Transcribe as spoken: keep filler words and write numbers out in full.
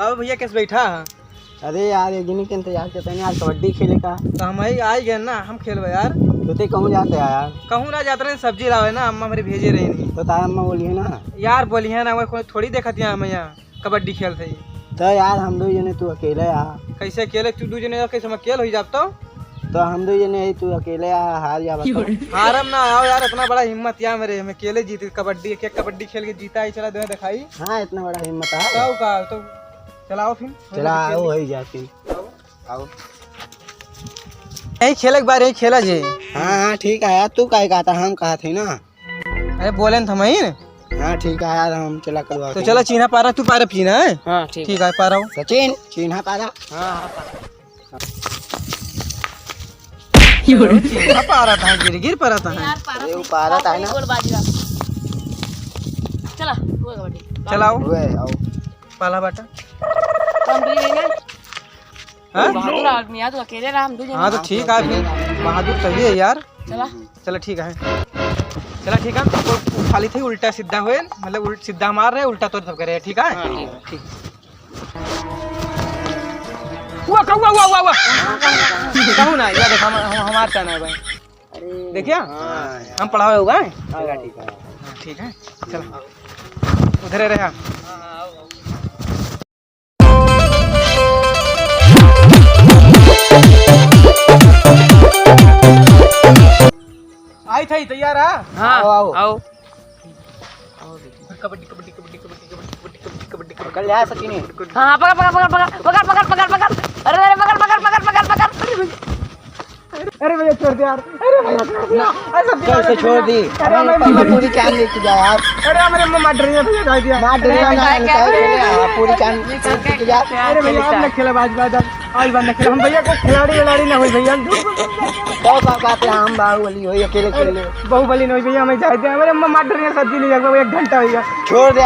अब भैया कैसे बैठा है? अरे यार, एक जने के इंतजार करते हैं यार, कबड्डी खेले का। तो हम ही आ ही गए ना, हम खेलबे यार। तो ते कहूँ जाते हैं यार? कहूँ ना जाते रहे, सब्जी लावे ना, अम्मा हमारे भेजे रहे नहीं। तो तार अम्मा बोली है ना। यार बोली है ना, वो कोई थोड़ी देखत यहाँ हम यहाँ कबड्डी खेलत ही। तो यार हम दो जने, तू अकेले आ। कैसे अकेले? तू दो जने कैसे हम अकेले हो जाब तो? तो हम दो जने है, तू अकेले आ, हार जाबा तो। हारम ना, आओ यार, इतना बड़ा हिम्मत या मेरे, हम अकेले जीत कबड्डी, एक एक कबड्डी खेल के जीता ही, चला दे दिखाई। हाँ, इतना बड़ा हिम्मत है। तो का, तो चलाओ फिर। चला, आओ, वही जाती। आओ। यही खेले के बारे, यही खेला जे। हाँ, हाँ, ठीक है यार, तू काहे कहता, हम कहा थे ना। अरे बोले न थमइन। हाँ, ठीक है यार, हम चला करवा तो के। चला, चीन्हा पारा, तू पारा पीना है। हाँ, ठीक। ठीक है, पारा हो। सचिन, चीन्हा पारा। हाँ, हाँ, पारा। चीन्हा पारा था, गिर, गिर पारा था। यार, पारा अरे, वो पारा था ना। गोल बाजी बा। चला, वो कबड्डी। चलाओ। वे, आओ। पाला बाटा। तो हम भी लेंगे। हाँ? बहादुर आदमी यार, तू अकेले रहा, हम दो जने। हाँ, तो ठीक है, फिर बहादुर तभी है यार। चला। चला, ठीक है। चला, ठीक है, तो खाली थे, उल्टा सीधा होए, मतलब उल्ट-, सीधा मार रहे, उल्टा तोर सब करे, ठीक है? हाँ, ठीक है, ठीक। हुआ, हुआ, हुआ, हुआ, हुआ। कहूँ ना, या देख, हम, हम, हमार चाहना है भाई। अरे। देखिया? हाँ, हम पढ़ावे होगा, हैं? हाँ, ठीक है। हाँ, ठीक है, चला। उधरे रहा। आई था, तैयार है? हाँ, आओ, आओ। आओ। कबड्डी, कबड्डी, कबड्डी। पकड़ लिया सचिन। हाँ, पकड़, पकड़, पकड़। अरे, अरे, पकड़, पकड़, पकड़। अरे भैया, छोड़ दे यार। अरे भैया, छोड़ दे। अरे सब कैसे छोड़ दी? अरे अरे हमें पहले मम्मा पूरी चांद लेके जा यार। अरे हमारे मम्मा डर रही है भैया, डाल दिया। मार डर रहा है, क्या निकाल के ले, हाँ, पूरी चांद लेके जा। अरे भैया, आप ना खेला, आज बाद, आज बाद ना खेला। हम भैया को खिलाड़ी विलाड़ी ना होई भैया, हम झूठ बोल रहे हैं। तो का बात है, हम बाहुबली होई, अकेले खेल ले। बाहुबली ना होई भैया, हमें जाए दे। अरे मम्मा मार डर रही है, सब्जी ले जाएगा, एक घंटा हो गया। छोड़ दे।